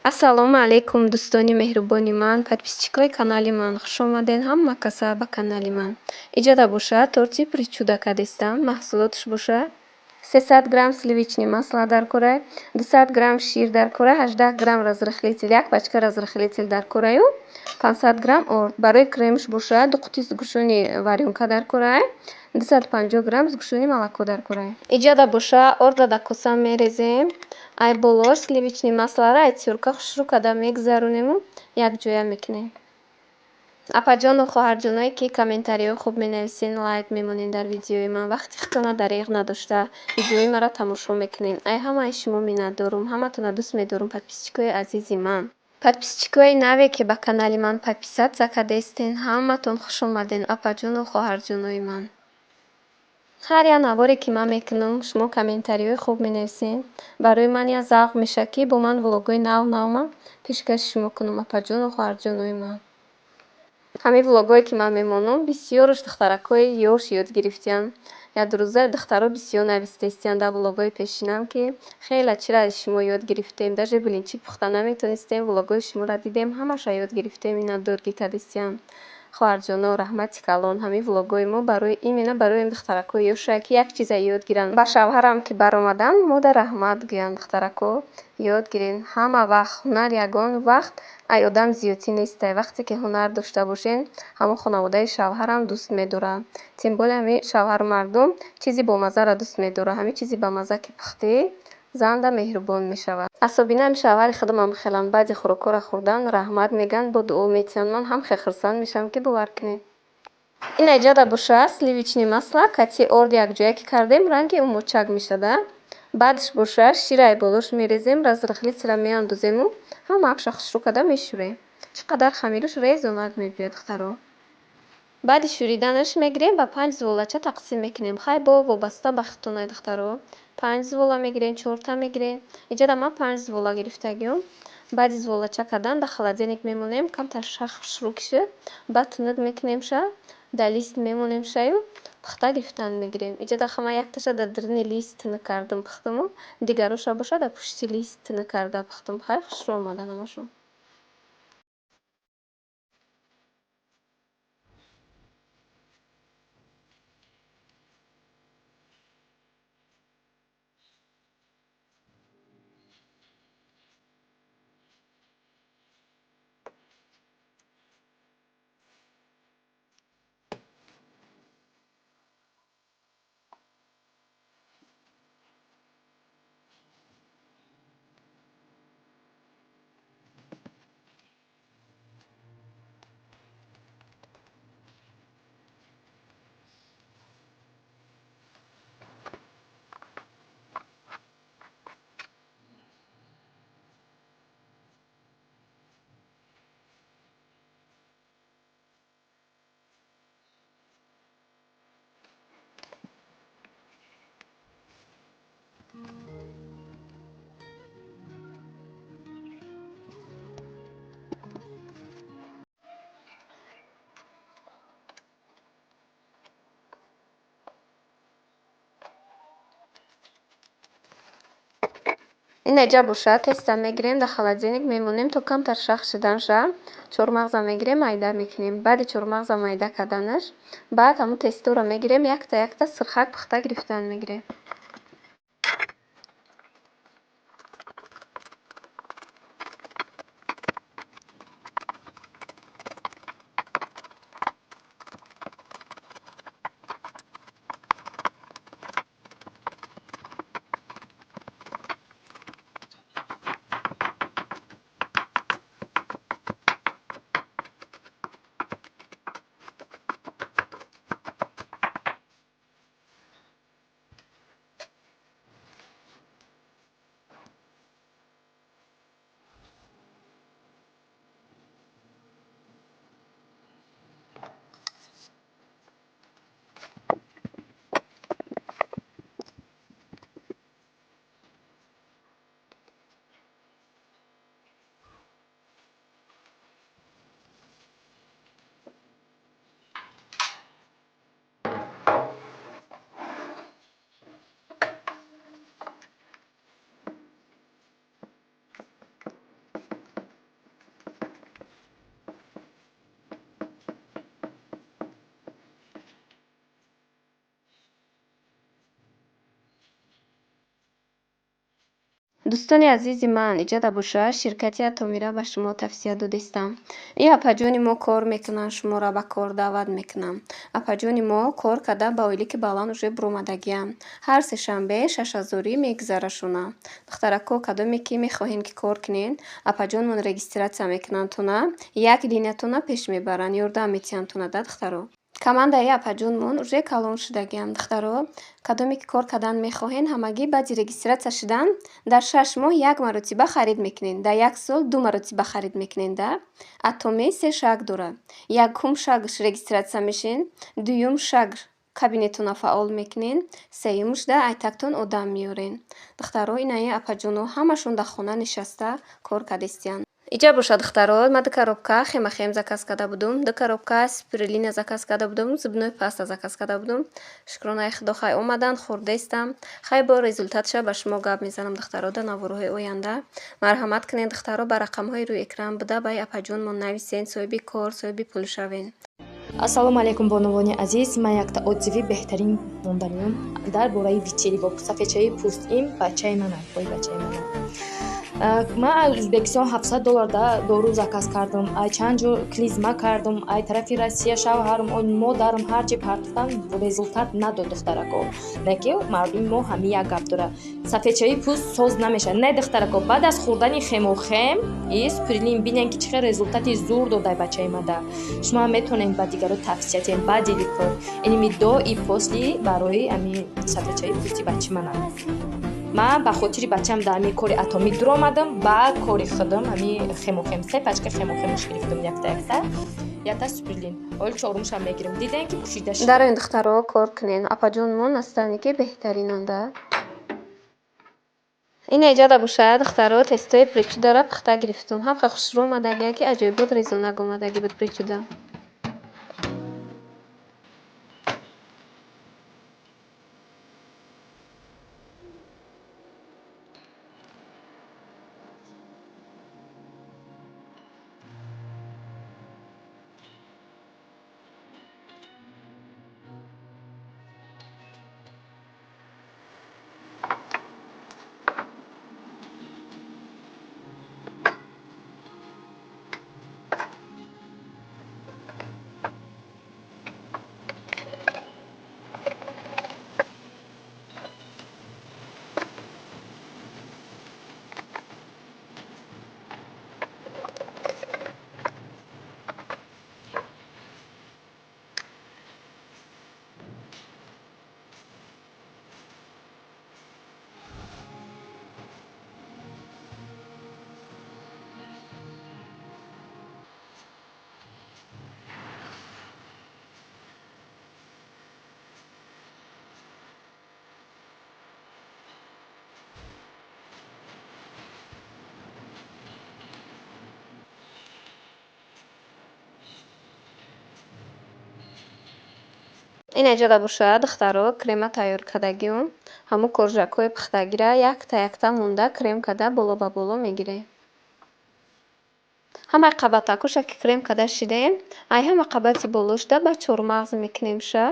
Ассалому алайкум, дӯстони меҳрубони ман, подписчикои канали ман, хуш омадед ҳама каса ба канали ман. Иҷода бошад торти причуда кардистам, маҳсулоташ бошад 300 грамм сливочный масло дар кора, 200 грамм шир дар кора, 18 грамм разрыхлитель, як пачка разрыхлитель дар кораю, 500 грамм орд. Барои кремш бошад ду қути сгущённый варёнка дар кора, 250 грамм сгущённый молоко дар кора. Иҷода бошад ордро дар коса мерезем, ай боло сливочный маслоро ай тёрка хушрӯ карда мегузаронему якҷоя мекунем. Апаҷону хоҳарҷоное, ки комментариҳои хуб менависен, лайк мемонед дар видеои ман, вақти худтона дареғ надошта видеои маро тамошо мекунед. Ай ҳамаи шумо миннатдорум, ҳаматонро дӯст медорум, подписчикои азизи ман. Подписчикои наве, ки ба канали ман подписаться кардаистен, ҳаматон хуш омадед, апаҷону хоҳарҷонои ман. Ҳар як наворе, ки ман мекунам, шумо комментариҳои хуб менависед. Барои ман як завқ мешавад, ки бо ман влогҳои нав навам пешкаши шумо кунам, апаҷону хоҳарҷонои ман. Ҳамин влогҳое, ки ман мемонам, бисёраш духтаракҳои ёш ёд гирифтиянд. Як рӯза духтаро бисёр навистаистиянд дар влогҳои пешинам, ки хеле чиро аз шумо ёд гирифтем, даже блинчик пухта наметонистем, влогҳои шуморо дидем, ҳамаша ёд гирифтем, миннатдоргӣ кардистиянд. Хоҳарҷоно, раҳмати калон, ҳамин влогҳои мо барои именно барои духтаракҳои ёшае, ки як чиза ёд гиранд. Ба шавҳарам ки баромаданд, мода раҳмат гӯянд духтарако, ёд гиред. Ҳама вақт ҳунар ягон вақт ай одам зиёдтӣ нестай. Вақте ки ҳунар дошта бошед, ҳамон хонаводаи шавҳарам дӯст медорад. Тем более ҳамин шавҳару мардум чизи бомаззаро дӯст медорад. Ҳамин чизи бамазза ки пухтӣ, занда меҳрубон мешавад. Асобина ҳами шавҳари худамам хелам баъди хӯрокҳоро хӯрдан раҳмат мегӯянд, бо дуо метиҳанд. Ман ҳам хеле хурсанд мешавам, ки бовар кунед. Ин иҷода бошад сливочный масло кати орд якҷоя ки кардем, ранги умочак мешавад. Баъдаш бошад шираи болош мерезем, разрыхлителро меандозему ҳамаашро хушрӯ карда мешӯрем. Чӣ қадар хамираш резонак мебиёяд, духтаро. Баъди шӯриданаш мегирем ба панҷ зволача тақсим мекунем. Хай бо вобаста ба худтонай, духтаро. Панҷ звола мегирем, чорта мегирем. Иҷода ман панҷ звола гирифтагиём. Баъди зволача кардан дар холодильник мемонем, камтар шах хушрӯ кишад, баъд тунук мекунемша, дар лист мемонемшаю пухта гирифтан мегирем. Иҷода ха ман якташа дар даруни лист тунук кардам пухтаму, дигароша бошад дар пушти лист тунук карда пухтам. Хай хушрӯ омадан ҳамашон. Ин иҷа бошад теста мегирем, дар холодильник мемонем то камтар шах шуданша. Чормағза мегирем, майда мекунем. Баъди чормағза майда карданаш, баъд ҳамун тесторо мегирем, якта якта сирхак пухта гирифтан мегирем. Дӯстони азизи ман, иҷода боша, ширкати Атомира ба шумо тавсия додистам. И апаҷони мо кор мекунанд, шуморо ба кор даъват мекунам. Апаҷони мо кор карда ба ойлики баланд уже буромадагианд. Ҳар сешанбе 6000 мегузарашона. Духтарако, кадоме ки мехоҳем ки кор кунен, апаҷонмон регистрация мекунанд-туна, як линиятона пеш мебаранд, ёрдам метиҳанд-туна да духтаро. Командаи апаҷонмон уже калон шудагианд. Духтаро, кадоме ки кор кардан мехоҳен, ҳамагӣ баъди регистрация шудан дар 6 моҳ як маротиба харид мекунен, дар як сол 2 маротиба харид мекунен да. Атоми 3 шаг дорад. Якум шагш регистрация мешен, дуюм шаг кабинетона фаъол мекунен, сеюмш да айтактон одам меорен. Духтаро, инаи апаҷоно ҳамашон дар хона нишаста кор кардистиянд. Иҷа боша, духтаро, ман 2 коробка хемахем заказ карда будум, 2 коробка спирулина заказ карда будум, зубной паста заказ карда будум. Шукронаи худо, хай омадан, хӯрдестам. Хай бо результатша ба шумо гап мезанам, духтаро, дар наворҳои оянда. Марҳамат кунед, духтаро, ба рақамҳои рӯи экран буда ба апаҷонмон нависен, соҳиби кор, соҳиби пул шавен. Ассалому алайкум, бонувони азиз. Ман якта отзыви беҳтарин монданиём дар бораи витилиго, сафедшавии пӯст. Ин бачаи ман, ой, бачаи ман. Ман аз Ӯзбекистон 700 доллар да дору заказ кардам, ай чанд ҷо клизма кардам, ай тарафи Россия шавҳарам, модарам ҳарчи партофтам, результат надод. Духтарако, не ки мардуми мо ҳами як гап дора: сафедшавии пӯст соз намешавад. Не, духтарако, баъд аз хӯрдани хемохем и спирулин бинем, ки чӣ хел результати зур додай бачаи мада. Шумо метавонед ба дигаро тавсия диҳем ба дили кор. Иними до и после барои ами сафедшавии пӯсти бачаи манам. Ман ба хотири бачам дар ами кори Атомӣ дуромадам, ба кори худам ами хемохем, се пачка хемохемш гирифтам, якта якта, якта спирулин, оли чорумшам мегирам. Дидем, ки пӯшида шуд. Дароин, духтаро, кор кунен. Апаҷонмон наставники беҳтаринанда. Ина иҷода боша, духтаро, тестои причударо пухта гирифтум. Ҳам хел хушрӯ омадагия, ки аҷоибот резонак омадагӣ буд причуда. Ин иҷода боша, духтаро, крема тайёр кардагиум. Ҳамун коржакҳои пухтагира якта якта монда, крем карда, боло ба боло мегирем. Ҳамаи қабатакоша ки крем карда шидем, ай ҳама қабати боло шуда ба чормағз мекунемша.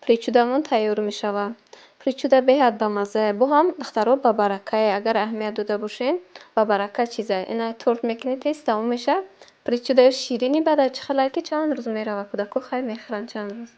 Причудамон тайёр мешавад. Причуда беҳад бамаззае. Бо ҳам, духтаро, ба баракае. Агар аҳамият дода бошед, ба барака чизае. Ина торт мекунед, тез тамом мешавад. Причудаи ширини баъд чӣ хелае, ки чанд рӯз меравад. Кӯдако хай мехӯранд чанд рӯз.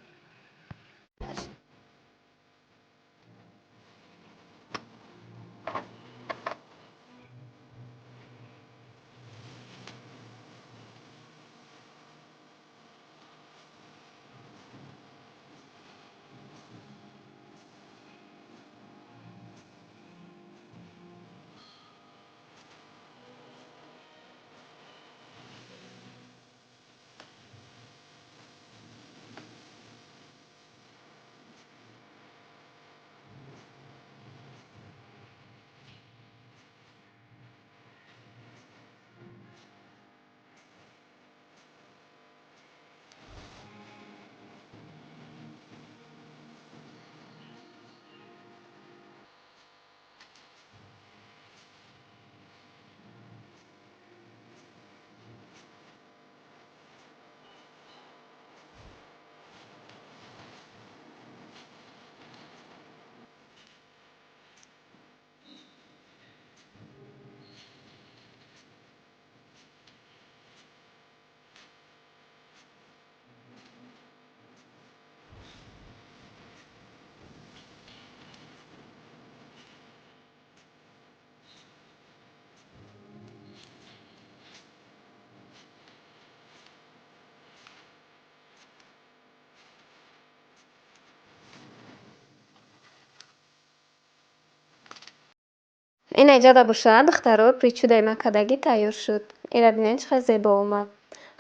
Ина иҷода бошад, духтаро, причудаи ма кадагӣ тайёр шуд. Ира бинед, чӣ қадр зебо омад.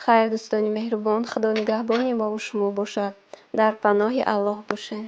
Хайр, дӯстони меҳрубон, Худо нигаҳбони мову шумо бошад. Дар паноҳи Аллоҳ бошед.